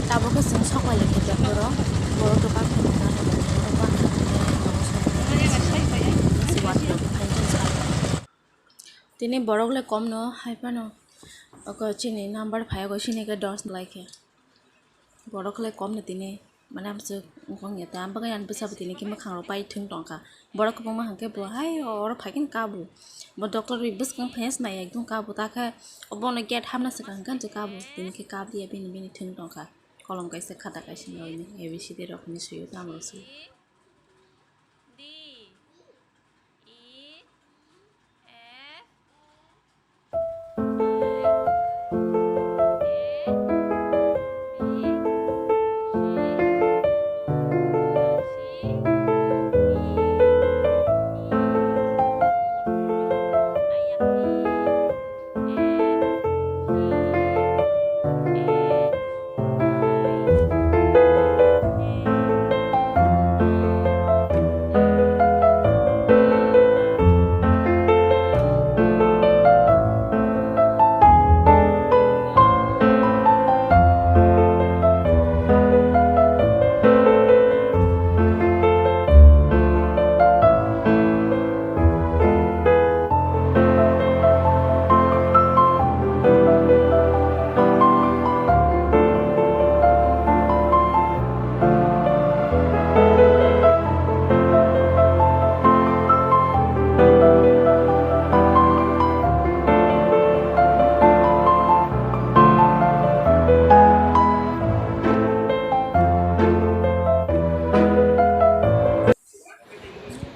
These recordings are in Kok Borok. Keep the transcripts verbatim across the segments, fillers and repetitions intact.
Tabuk khe chwng sok bai lekha doctor o, borok dokan khe nukha, borok dokan khe nukha. Tini borok le kom no hai phano, oko chini number phai, oko chini khe dos lai khe. Borok le kom no tini, mane amswk wngkha wngya ta, ang bagwi ani bwsa bo tini khe mwkhang rok pai thwng tongkha. Borok kwbangma hwnkhe bo hai oro phai khe kabo. Bo doctor bai bwskang phai se nai ekdom kabo, ta khe obo no gate hapna swkang hwnkhe kabo, tini khe kap ya bini, bini thwng tongkha. Kolom kaisa, khata kaisa, noini A B C D rok hinwi swiyo, tamo rok swiyo.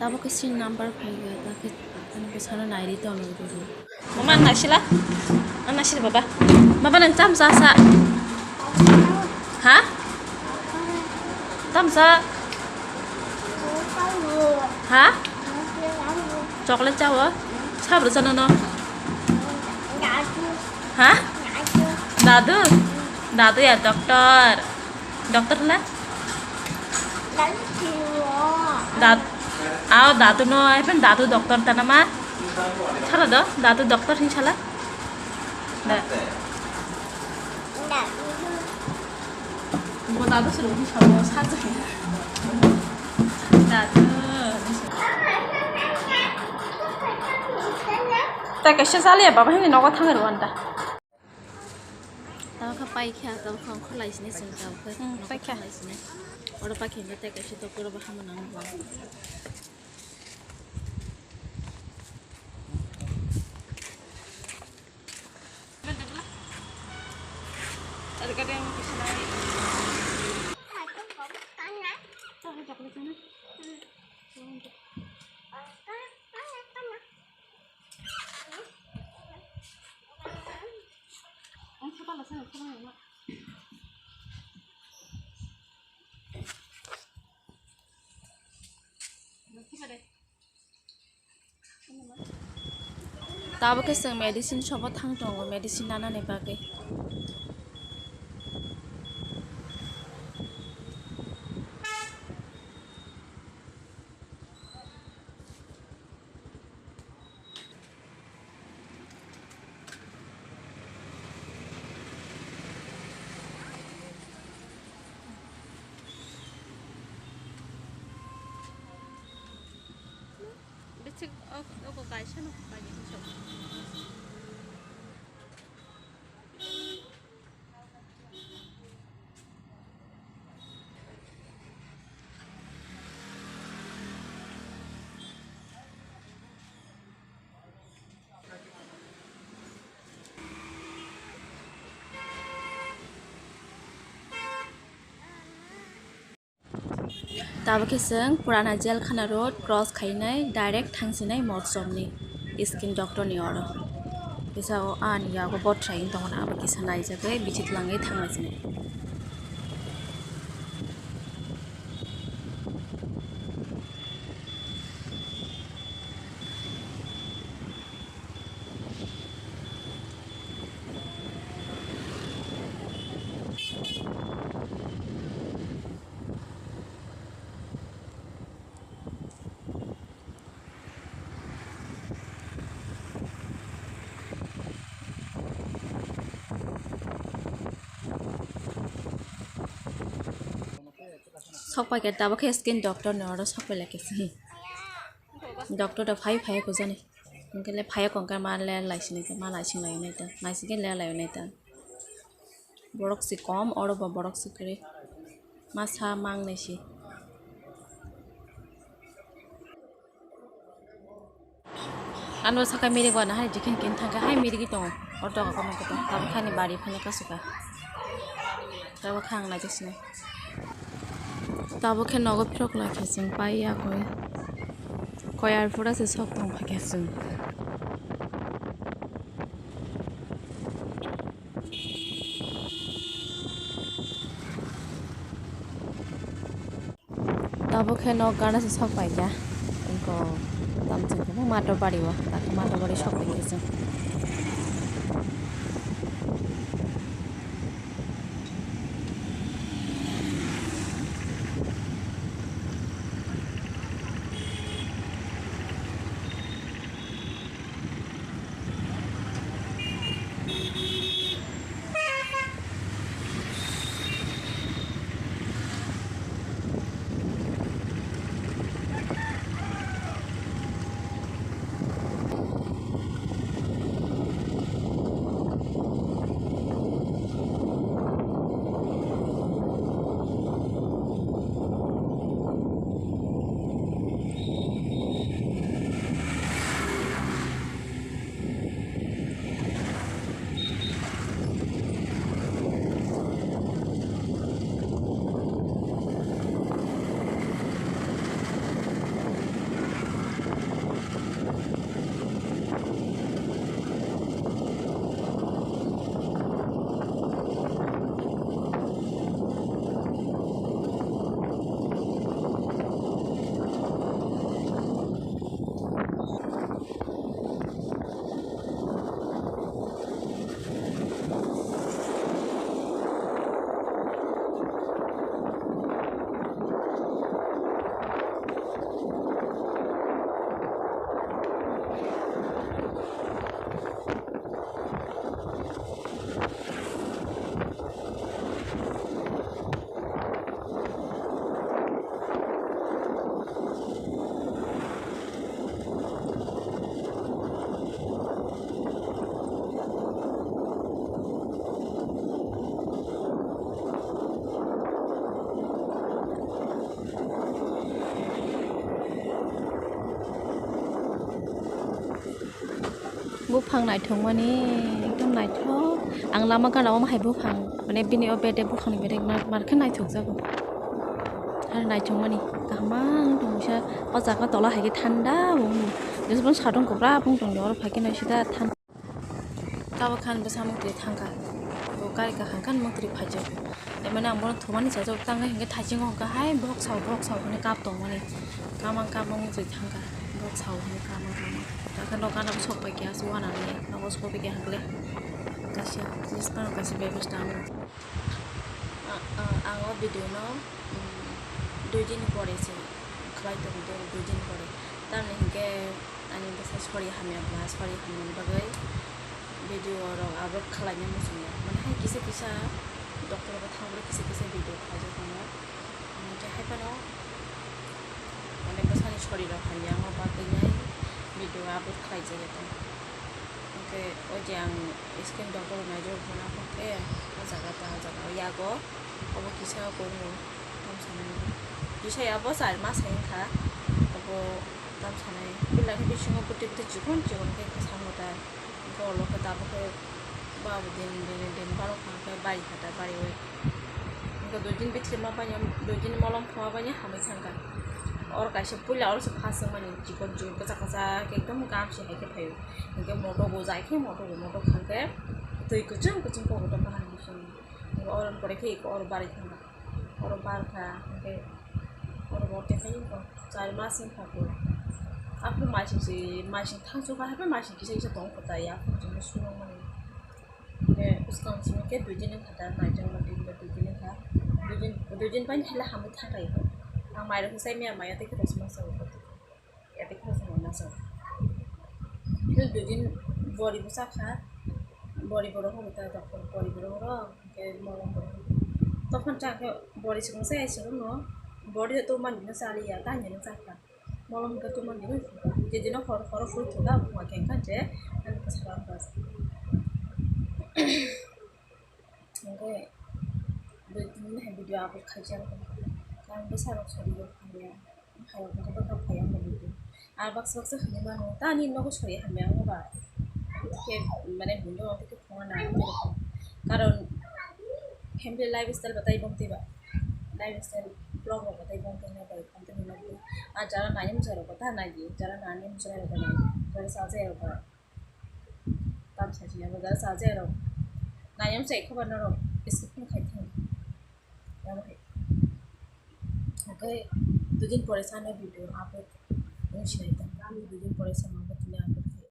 Tabuk khe sini number phai khe, ta khe ani bwsano nai ri tongwi rw. Mama, ang naisila? Ang naisila, baba? Baba, nang chamsa sa? Ha? Chamsa? Ha? Chocolate chawo? Sabra chano no? Ha? Dadu? Dadu ya, doctor. Doctor na? Dat-, ao dadu no, ai pen dadu doctor ta nama? Sala do, dadu doctor hin sala? Da. Bo dadu suru hin sala, sa jai. Dadu. Ta kaisa sali ya, baba hin nogo thang ro anda. Tabuk khe paikha, tabuk khe ongkhorlai sini chwng, tabuk khe. Hmm, nokhor paikha. Thanglai sini. Oro paikha hwnkhe tei kaisa doctor bo hama nang bo. Tabuk khe chwng medicine shop o thang tongo, medicine nanani bagwi. Bichik ok, ok, kaisa no kaiya. Tabuk khe chwng Purana Jailkhana Road cross khainai direct thangsinai Motsom ni skin doctor ni oro. Kisa o ani yago bothrai wng tongmani abo kisa naijagwi bithi twlangwi thanglaisinai. Sok paikha tabuk khe skin doctor ni oro sok pailai khe se. Doctor da phai phai ko jani. Hwnkhe le phai ko hwnkhe ma le laising khe ma laising lai nai ta. Laising khe le lai nai ta. Borok si kom oro bo borok si kwrwi. Ma sa mang nai si. Ano saka mirik wana hai jikhin kin thangkha hai mirigi tongo. O doga kono koto tabuk khani bari phano kasuka. Tabuk khang nai jasini. Tabuk khe nogo phirok lai khe chwng pai ya koi. Koi ar phura se sok tong pha khe chwng. Tabuk khe nok gana se sok paikha. Ingko tam chwng khe mato bari o, tak mato bari sok paikha chwng. Buphang naithokmani ekdom naithok. Ang lama gana omo hai buphang, mane, bini o bedek buphangni bedek mar, mar khe naithokjago. Ar naithokmani kaham ang tongmisa. O jaga tola hai khe thanda wng. Jesbon sadong kwbra wng tongdi, oro phai khe naisida thanda. Tabuk khan bwsa mukti thangkha. Bo gari kaham khan mukti phaijak. Emani ang bono thumani chajak, tang hinkhe thaisingo hwnkha hai, bohrok sao, bohrok sao hwnwi kap tongmani. Kamang kamang wngwi thangkha, bohrok sao hwnwi kamang kamang. Dakhe nok gana sok pai khe aswk uanani, nogo sok pai khe hwnkhe kaisa, jeans pant kaisa bebes tangwi. A, a, ang o video no, mm, dui din pore se khlai tongo, dui din pore. Tamni hinkhe ani bwsa sori hamya bwla, sori hamya bagwi video rok upload khlaina muchungya. Mane hai kisa kisa doctor bo thangwi kisa kisa video khlaijak tongo. Hingke hai phano, mane, bwsani sori rok hamya wngma bagwi nai video upload khlai jagwi tongo. Hingke o je ang skin doctor naijak phano, hingke o jaga ta, o jaga o yago obo kisa tongo, tamo sanai. Kisa ya bo char mas hai wngkha, obo tamo sanai. Puila khe bisingo bwtwi bwtwi chikon chikon khe kwchangma ta. Hingke ulo khe tabuk khe ba bo din, din, din, din, baro kha khe bari kha ta, bari oi. Hingke dui din bithir ma bani, dui din molom khoma bani hamui thangkha. Oro kaisa puila oro se phaswk mani chikon chikon kwchak kwchak ekdom gam se hai khe phaio. Hingke moto bo jai khe moto bo moto khangkhe twi kwchwng kwchwng kogoto bahan bising. Hingke oro pore khe oro bari thangkha. Oro bar kha, hingke oro bo tei hai wngkha, char mas wngkha bo. Aphuru maising se, maising thangsu kha, haikhe maising kisa kisa tong kho ta, ya aphuru chwngno swnamani. Hingke bwskang simi khe dui din wngkha ta, naijakma din ba dui din wngkha. Dui din, dui din bai haila hamwi thang kha. Ang mairok se chai maya, maya tei khe rosma sa. Ete khasano masa. Hil dui din bori bo chakha. Bori borok hobo ta doktor bori borok oro hingke molom borok. Tokon chakhe bori chikon se ai chikon no. Body to man no chaliya, ta ni no chakha. Molom ka to man ni no. Je dino hor hor full thuka, buma kengkha je, ani ka salam bas. Hingke dui tin din hai video upload khaijak. Kang bwsa rok sori rok hamya. Hai rok hingke bwkha phai ang video. A baksa baksa hwnwi mano, ta ani nogo sori hamya ang ba. Khe mane buino khe phunga na. Karon family lifestyle batai bong tiba. Lifestyle vlog rok batai bong tongna bai content hwnwi. A jara nai mchai rok ta nai di, jara nai mchai rok nai. Jara sa jai rok. Tam sa jai rok, jara sa jai rok. Nai mchai khobar norok skip khai thang. Oke, dui din pore sana video upload. Ini sih itu. Dui din pore sana.